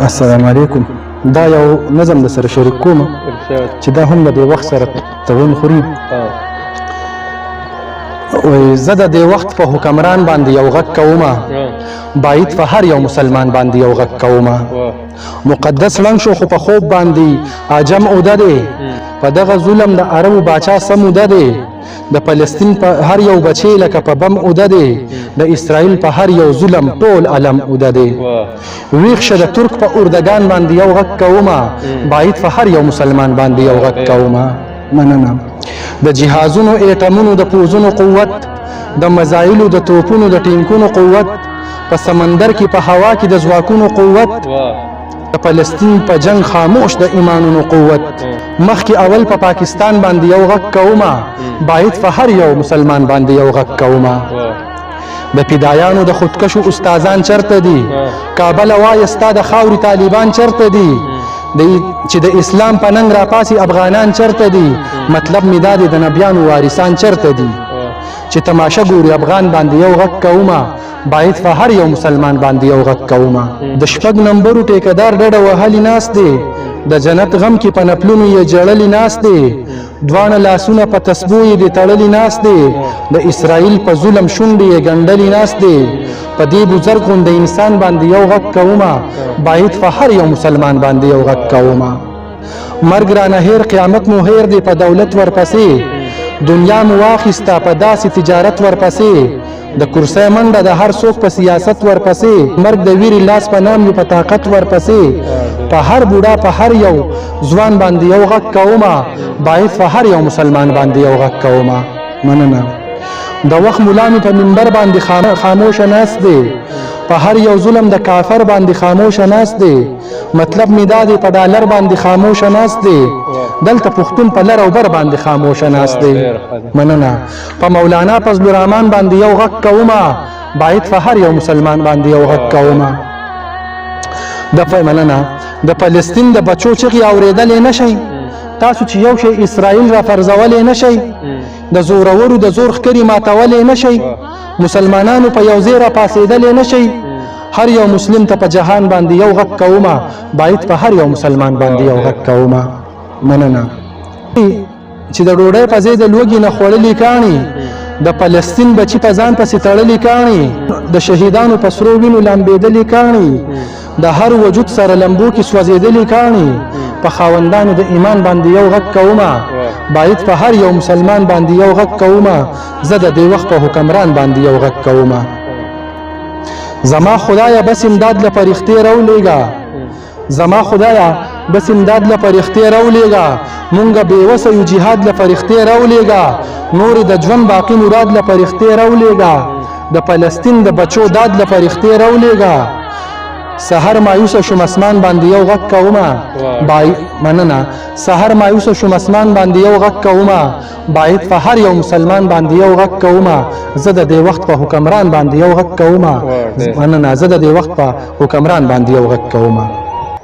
السلام علیکم. دا یو نظم د سره شریک کوم چې دا هم د دې وخت سره تړون خوري. وایي زه د دې وخت په حکمران باندې یو غږ کوم، باید په هر یو مسلمان باندې یو غږ کوم. مقدس ړنګ شو خو په خوب باندې عجم اوده دی، په دغه ظلم د عربو باچا سم اوده دی، د فلسطین په هر یو بچی لکه په بم اوده دی، د اسرائیل په هر یو ظلم ټول علم اوده دی. ویښ شه د ترک په اردګان باندې یو غږ کومه، باید په هر یو مسلمان باندې یو غږ کومه. مننه. د جهازونو ایټمونو د پوزونو قوت، د مزایلو د توپونو د ټینکونو قوت، په سمندر کې په هوا کې د ځواکونو قوت، د فلسطین په جنگ خاموش د ایمانونو قوت. مخکې اول په پاکستان باندې یو غږ کومه، باید په هر یو مسلمان باندې یو غږ کومه. د فدایانو د خودکشو استادان چرته دي؟ کابل وایه ستا د خاورې طالبان چرته دي؟ چې د اسلام په ننګ راپاسي افغانان چرته دي؟ مطلب مې دا دی د نبیانو وارثان چرته دي؟ چې تماشه ګوري افغان باندې یو غږ کومه، باید په هر یو مسلمان باندې یو غږ کومه. د شپږ نمبرو ټیکدار ډډه وهلي ناست دی، د جنت غم کې په نپلونو یې جړلي ناست دی، دواړه لاسونه په تسبو یې دې تړلي ناست دی، د اسرائیل په ظلم شونډې یې ګنډلي ناست دی. په دې بزرګ غوندې انسان باندې یو غږ کومه، باید په هر یو مسلمان باندې یو غږ کومه. مرګ رانه هیر قیامت مو هیر دی په دولت ورپسې، دنیا مو واخیسته په داسې تجارت ورپسې، د کرسۍ منډه د هر څوک په سیاست ورپسې، مرګ د ویرې لاس په نام یو په طاقت ورپسې. په هر بوډا په هر یو ځوان باندې یو غږ کومه، باید په هر یو مسلمان باندې یو غږ کومه. مننه. د وخت ملا مې په منبر باندې خاموشه ناست دی، په هر یو ظلم د کافر باندې خاموشه ناست دی، مطلب مې دا دی په ډالر باندې خاموشه ناست دی، دلته پښتون په لر او بر باندې خاموشه ناست دی. مننه. په مولانا فضل الرحمن باندې یو غږ کومه، باید په هر یو مسلمان باندې یو غږ کومه. د مننه. د فلسطین د بچو چغې اورېدلی نه شئ تاسو، چې یو شی اسرائیل را فرزولی نه شئ، د زورورو د زور ښکري ماتولی نه شئ، مسلمانانو په یو ځای را پاڅېدلی نه شئ. هر یو مسلم ته په جهان باندې یو غږ کومه، باید په هر یو مسلمان باندې یو غږ کومه. مننه. چې د ډوډۍ په ځای د لوږې نه خوړلي کاڼي، د فلسطین بچي په ځان پسې تړلي کاڼي، د شهیدانو په سرو وینو لامبېدلي کاڼي، د هر وجود سره لمبو کې سوځېدلي کاڼي، په خاوندانو د ایمان باندې یو غږ کومه، باید په هر یو مسلمان باندې یو غږ کومه. زه د دې وخت په حکمران باندې یو غږ کومه. زما خدایه بس امداد له فرښتې راولېږه، زما خدایه بس امداد له فرښتې راولېږه، مونږه بې وسه یو جهاد له فرښتې راولېږه، نورې د ژوند باقي مراد له فرښتې راولېږه، د فلسطین د بچو داد له فرښتې راولېږه. سحر مایوسه شوم اسمان باندې یو غږ کومه. بای مننه. سحر مایوسه شوم اسمان باندې یو غږ کومه، باید په هر یو مسلمان باندې یو غږ کومه. زه د دې وخت په حکمران باندې یو غږ کومه. مننه. زه د دې وخت په حکمران باندې یو غږ کومه.